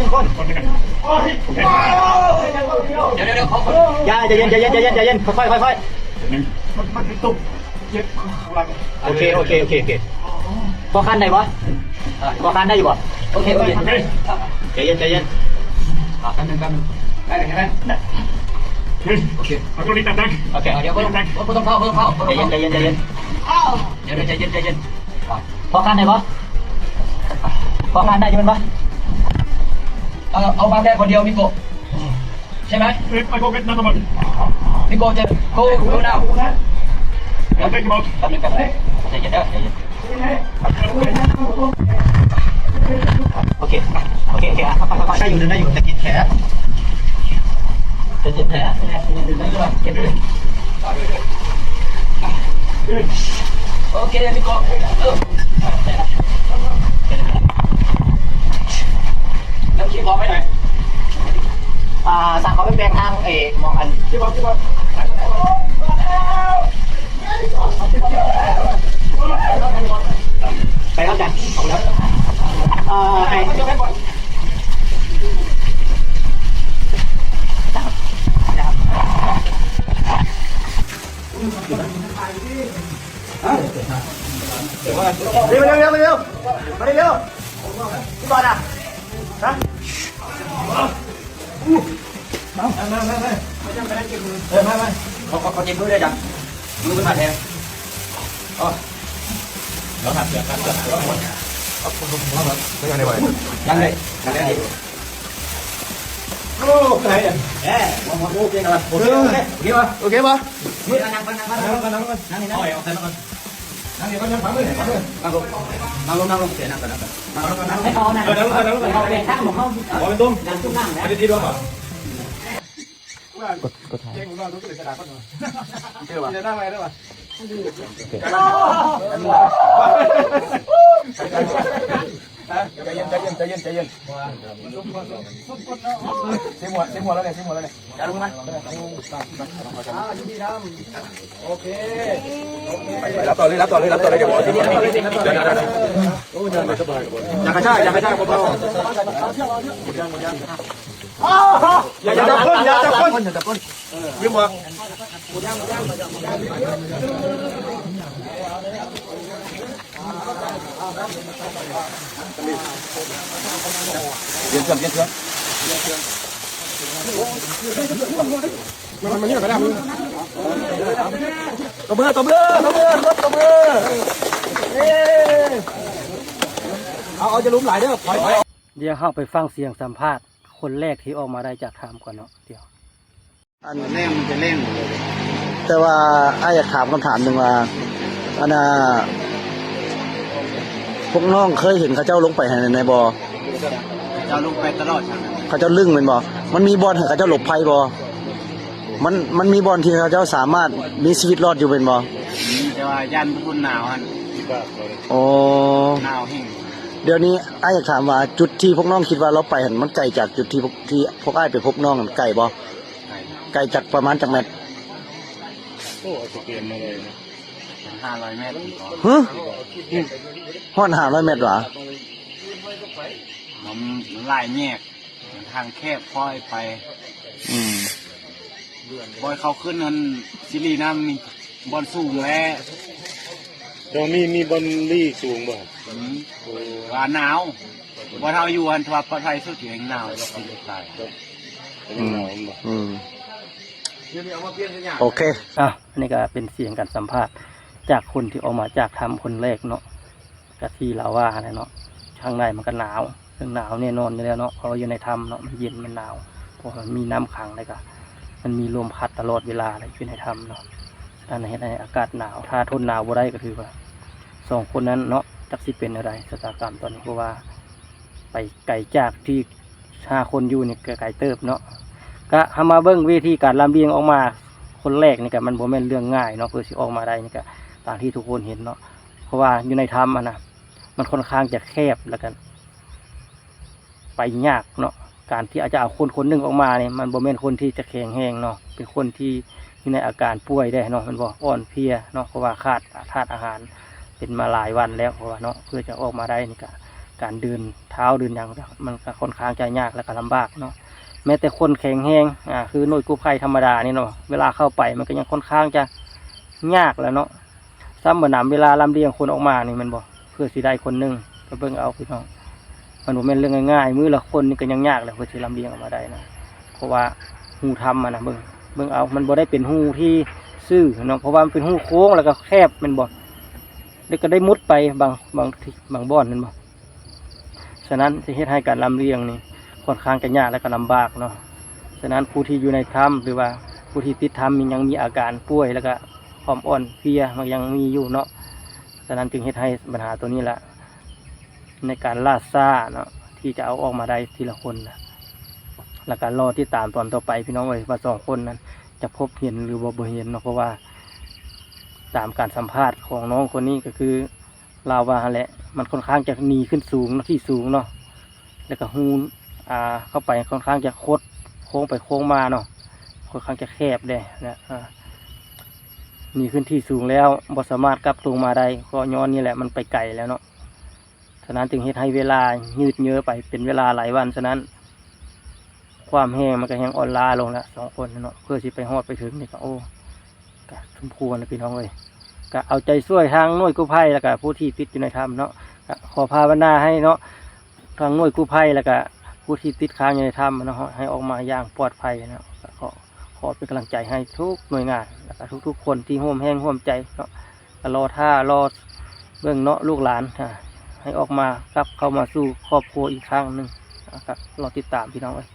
ໜຶ່ງຄົນ. ດຽວໆໆ ຂໍ ຢ່າ ໃຈເຢັນ ໃຈເຢັນ ໃຈເຢັນ ໃຈເຢັນ ຄ່ອຍໆ ຄ່ອຍໆ. ມັນ ມັນຕົກເຈັບຫຼັງ. ໂອເຄ ໂອເຄ ໂອເຄ ພໍຄານໄດ້ບໍ່? ພໍຄານໄດ້ຢູ່ບໍ່? ໂອເຄ ໂອເຄ ໃຈເຢັນ ໃຈເຢັນ. ອາ ແປັບໜຶ່ງ ແປັບໜຶ່ງ ໄດ້ແລ້ວ ເຫັນໄດ້. ໂອເຄ ເອົາຕົງນີ້ຕັດໄດ້. ໂອເຄ ດຽວ ບໍ່ຕ້ອງເຝົ້າ ບໍ່ຕ້ອງເຝົ້າ ໃຈເຢັນ ໃຈເຢັນ ໃຈເຢັນ. ດຽວ ດຽວ ໃຈເຢັນ ໃຈເຢັນ. ພໍຄານໄດ້ບໍ່? ພໍຄານໄດ້ຢູ່ແມ່ນບໍ່? ເອີ ເອົາມາແຄ່ຄົນດຽວ ມິໂກະ ໃຊ່ໄໝ? If I go get another one. ມິໂກະ just go, go now. I'll take him out. ແປັບໜຶ່ງ ແປັບໜຶ່ງ ໃຈເຢັນເດີ ໃຈເຢັນ. ໂອເຄ ໂອເຄ ໂອເຄ ໄດ້ຢູ່ ໄດ້ຢູ່ ແຕ່ກິນແຄ່ ໂອເຄ ພີ່ກອບ ເອີ ແລ້ວຂີ່ບອກໄປໜ້ອຍ ອ່າ ສັ່ງເຂົາໄປແບ່ງທາງ ເອີ ໝ່ອງອັນ ໄປນຳກັນ ເອົາແລ້ວ ເອີ ໄປ ຮະ ເຮັດມາເລັວ ເຮັດມາເລັວ ມາເລັວ ມາເລັວ ທີ່ບ່ອນນະ ຮະ ມາ ມາ ມາ ເອີ ມາ ມາ ຂໍ ຂໍ ຂໍເຈັບມືເດີຈ້ະ ມືມັນບາດແຜ ອໍ ລອງຫັດເສືອ ຫັດເສືອ ລອງຫັດ ຍັງໄດ້ບໍ່? ຍັງໄດ້ ຍັງໄດ້ ໂອ້ ເອີ ໂອເຄ ໂອເຄ ໂອເຄ ໂອເຄ ໂອເຄບໍ່? ນັ່ງກ່ອນ ນັ່ງກ່ອນ ນັ່ງກ່ອນ ນັ່ງນີ້ນະ ເອົາໃສ່ມາກ່ອນ ນັ່ງນີ້ກ່ອນ ນັ່ງ ນັ່ງລົງ ນັ່ງລົງ ນັ່ງລົງ ໂອເຄ ນັ່ງກ່ອນ ນັ່ງກ່ອນ ນັ່ງລົງ ນັ່ງລົງ ໃຫ້ເຂົານັ່ງ ເອີ ນັ່ງລົງ ນັ່ງລົງ ເອົາເປັນທາງຂອງເຮົາ ເອົາເປັນຕົງ ນັ່ງຈຸ່ມນັ່ງນະ ໄປທີ່ດວງບໍ່? ກົດ ກົດຖ່າຍ ໃຈເຢັນ ໃຈເຢັນ ໃຈເຢັນ ໃຈເຢັນ ຊິໝົດ ຊິໝົດແລ້ວນີ້ ຊິໝົດແລ້ວນີ້ ໂອເຄ ຮັບຕໍ່ເລີຍ ຮັບຕໍ່ເລີຍ ຮັບຕໍ່ເລີຍ ດຽວ ດຽວ ດຽວ ຢ່າກະຊາກ ຢ່າກະຊາກ ເບົາໆ ຢ່າຈັບຄົນ ຢ່າຈັບຄົນ ເອີ ລືມບອກ ປ່ຽນເຄື່ອງ ປ່ຽນເຄື່ອງ ມັນ ມັນນີ້ກໍໄດ້ ຕົບມື ຕົບມື ຕົບມື ຕົບມື ເອີ ເອົາ ເອົາ ຢ່າລຸມຫຼາຍເດີ ຖອຍ ຖອຍ. ດຽວເຮົາໄປຟັງສຽງສຳພາດຄົນແລກທີ່ອອກມາໄດ້ຈາກຖ້ຳກ່ອນເນາະ ດຽວ ອັນ ແລ້ງມັນຈະແລ້ງ ແຕ່ວ່າອ້າຍຢາກຖາມຄຳຖາມໜຶ່ງວ່າ ອັນນ່າ ພວກນ້ອງເຄີຍເຫັນເຂົາເຈົ້າລົງໄປຫັ້ນແມ່ນບໍ່? ເຂົາເຈົ້າລົງໄປຕະຫຼອດ ເຂົາເຈົ້າລຶ້ງແມ່ນບໍ່? ມັນມີບ່ອນໃຫ້ເຂົາເຈົ້າຫຼົບໄພບໍ່? ມັນ ມັນມີບ່ອນທີ່ເຂົາເຈົ້າສາມາດມີຊີວິດລອດຢູ່ແມ່ນບໍ່? ມີ ແຕ່ວ່າຢ້ານພວກເພິ່ນໜາວຫັ້ນ ໂອ້ ໜາວແຮງ. ດຽວນີ້ອ້າຍຢາກຖາມວ່າ ຈຸດທີ່ພວກນ້ອງຄິດວ່າລາວໄປຫັ້ນ ມັນໄກຈາກຈຸດທີ່ພວກ ທີ່ພວກອ້າຍໄປພົບນ້ອງຫັ້ນໄກບໍ່? ໄກ ໄກຈັກປະມານຈັກແມັດ? ໂອ້ ເອົາສະເກນມາເລີຍ ຫ້າຮ້ອຍແມັດ ຮະ? ຮອດຫ້າຮ້ອຍແມັດຫວາ? ມັນ ມັນຫຼາຍແຍກ ມັນທາງແຄບ ຄ່ອຍໄປ ອືມ. ບ່ອນເຂົາຂຶ້ນຫັ້ນ ຊິລີນ້ຳນີ້ບ່ອນສູງແລ້ວ. ເຈົ້າມີ ມີບ່ອນລີສູງບໍ່? ອືມ ວ່າໜາວ. ບ່ອນເຮົາຢູ່ຫັ້ນ ຖ້າວ່າປອດໄພສຸດ ແຮງໜາວ ຊິຕາຍ. ອືມ ອືມ ໂອເຄ. ອ່ະ ອັນນີ້ກໍເປັນສຽງການສຳພາດຈາກຄົນທີ່ອອກມາຈາກຖ້ຳຄົນແລກເນາະ. ກະທີ່ລາວວ່າຫັ້ນແຫຼະເນາະ, ຂ້າງໃນມັນກະໜາວ, ເຊິ່ງໜາວແນ່ນອນຢູ່ແລ້ວເນາະ ເພາະວ່າຢູ່ໃນຖ້ຳເນາະ ມັນເຢັນ ມັນໜາວ, ເພາະວ່າມັນມີນ້ຳຂັງ ແລ້ວກະມັນມີລົມພັດຕະຫຼອດເວລາ ແລ້ວຢູ່ໃນຖ້ຳເນາະ, ສະນັ້ນເຮັດໃຫ້ອາກາດໜາວ. ຖ້າທົນໜາວບໍ່ໄດ້ ກະຖືວ່າສອງຄົນນັ້ນເນາະ ຈັກຊິເປັນແນວໃດຊະຕາກຳຕອນນີ້, ເພາະວ່າໄປໄກຈາກທີ່ຫ້າຄົນຢູ່ນີ້ກະໄກເຕີບເນາະ. ກະເຮົາມາເບິ່ງວິທີການລຳລຽງອອກມາ ຄົນແລກນີ້ກະມັນບໍ່ແມ່ນເລື່ອງງ່າຍເນາະ, ເພື່ອຊິອອກມາໄດ້ນີ້ກະ ຕາມທີ່ທຸກຄົນເຫັນເນາະ, ເພາະວ່າຢູ່ໃນຖ້ຳຫັ້ນນະ ມັນຂ້ອນຂ້າງຈະແຄບ ແລ້ວກະໄປຍາກເນາະ. ການທີ່ອາດຈະເອົາຄົນຄົນໜຶ່ງອອກມານີ້ ມັນບໍ່ແມ່ນຄົນທີ່ຈະແຂງແຮງເນາະ, ເປັນຄົນທີ່ຢູ່ໃນອາການປ່ວຍໄດ້ເນາະ ແມ່ນບໍ່, ອ່ອນເພຍເນາະ, ເພາະວ່າຂາດທາດອາຫານເປັນມາຫຼາຍວັນແລ້ວ. ເພາະວ່າເນາະ ເພື່ອຈະອອກມາໄດ້ນີ້ກະ ການເດີນເທົ້າເດີນຫຍັງ ມັນກະຂ້ອນຂ້າງຈະຍາກ ແລ້ວກະລຳບາກເນາະ. ແມ້ແຕ່ຄົນແຂງແຮງ ອ່າ ຄືໜ່ວຍກູ້ໄພທຳມະດານີ້ເນາະ ເວລາເຂົ້າໄປມັນກະຍັງຂ້ອນຂ້າງຈະຍາກແລ້ວເນາະ. ຊ້ຳບໍ່ໜຳເວລາລຳລຽງຄົນອອກມານີ້ແມ່ນບໍ່ ເພື່ອຊິໄດ້ຄົນໜຶ່ງ ກະເບິ່ງເອົາພີ່ນ້ອງ, ມັນບໍ່ແມ່ນເລື່ອງງ່າຍໆ. ມື້ລະຄົນນີ້ກະຍັງຍາກແລ້ວ ເພື່ອຊິລຳລຽງອອກມາໄດ້ນະ, ເພາະວ່າຮູຖ້ຳຫັ້ນນະ ເບິ່ງ ເບິ່ງເອົາ ມັນບໍ່ໄດ້ເປັນຮູທີ່ຊື່ເນາະ, ເພາະວ່າມັນເປັນຮູໂຄ້ງ ແລ້ວກະແຄບແມ່ນບໍ່, ແລ້ວກະໄດ້ມຸດໄປບາງ ບາງ ບາງບ່ອນແມ່ນບໍ່. ສະນັ້ນຊິເຮັດໃຫ້ການລຳລຽງນີ້ຂ້ອນຂ້າງຈະຍາກ ແລະ ກະລຳບາກເນາະ. ສະນັ້ນຜູ້ທີ່ຢູ່ໃນຖ້ຳ ຫຼືວ່າຜູ້ທີ່ຕິດຖ້ຳ ຍັງມີອາການປ່ວຍ ແລະ ກະຄວາມອ່ອນເພຍ ມັນຍັງມີຢູ່ເນາະ. ສະນັ້ນຈຶ່ງເຮັດໃຫ້ບັນຫາໂຕນີ້ລະ ໃນການລ່າຊ້າເນາະ ທີ່ຈະເອົາອອກມາໄດ້ທີລະຄົນນະ. ແລ້ວກະລໍຕິດຕາມຕອນຕໍ່ໄປພີ່ນ້ອງເອີຍ ວ່າສອງຄົນນັ້ນຈະພົບເຫັນ ຫຼືວ່າບໍ່ເຫັນເນາະ, ເພາະວ່າຕາມການສຳພາດຂອງນ້ອງຄົນນີ້ກະຄື ລາວວ່າຫັ້ນແຫຼະ ມັນຂ້ອນຂ້າງຈະໜີຂຶ້ນສູງເນາະ ທີ່ສູງເນາະ ແລ້ວກະຮູ ອ່າ ເຂົ້າໄປຂ້ອນຂ້າງຈະຄົດໂຄ້ງໄປໂຄ້ງມາເນາະ, ຂ້ອນຂ້າງຈະແຄບເດ້ນະ. ອ່າ ໜີຂຶ້ນທີ່ສູງແລ້ວບໍ່ສາມາດກັບຕົງມາໄດ້ ກໍຍ້ອນນີ້ແຫຼະ ມັນໄປໄກແລ້ວເນາະ. ສະນັ້ນຈຶ່ງເຮັດໃຫ້ເວລາຍືດເຍີ້ໄປເປັນເວລາຫຼາຍວັນ. ສະນັ້ນ ຄວາມແຮງມັນກະແຮງອ່ອນລ້າລົງລະ ສອງຄົນເນາະ ເພື່ອຊິໄປຮອດໄປເຖິງນີ້ກະ ໂອ້ ກະສົມຄວນລະພີ່ນ້ອງເອີຍ. ກະເອົາໃຈຊ່ວຍທາງໜ່ວຍກູ້ໄພ ແລ້ວກະຜູ້ທີ່ຕິດຢູ່ໃນຖ້ຳເນາະ, ກະຂໍພາວະນາໃຫ້ເນາະ ທາງໜ່ວຍກູ້ໄພ ແລ້ວກະຜູ້ທີ່ຕິດຄ້າງຢູ່ໃນຖ້ຳເນາະ ໃຫ້ອອກມາຢ່າງປອດໄພເນາະ. ກະຂໍ ຂໍເປັນກຳລັງໃຈໃຫ້ທຸກໜ່ວຍງານ ແລ້ວກະທຸກໆຄົນທີ່ຮ່ວມແຮງຮ່ວມໃຈເນາະ. ກະລໍຖ້າ ລໍເບິ່ງເນາະ ລູກຫຼານ ອ່າ ໃຫ້ອອກມາ ກັບເຂົ້າມາສູ່ຄອບຄົວອີກຄັ້ງໜຶ່ງ. ອ່າ ກະລໍຕິດຕາມພີ່ນ້ອງເອີຍ.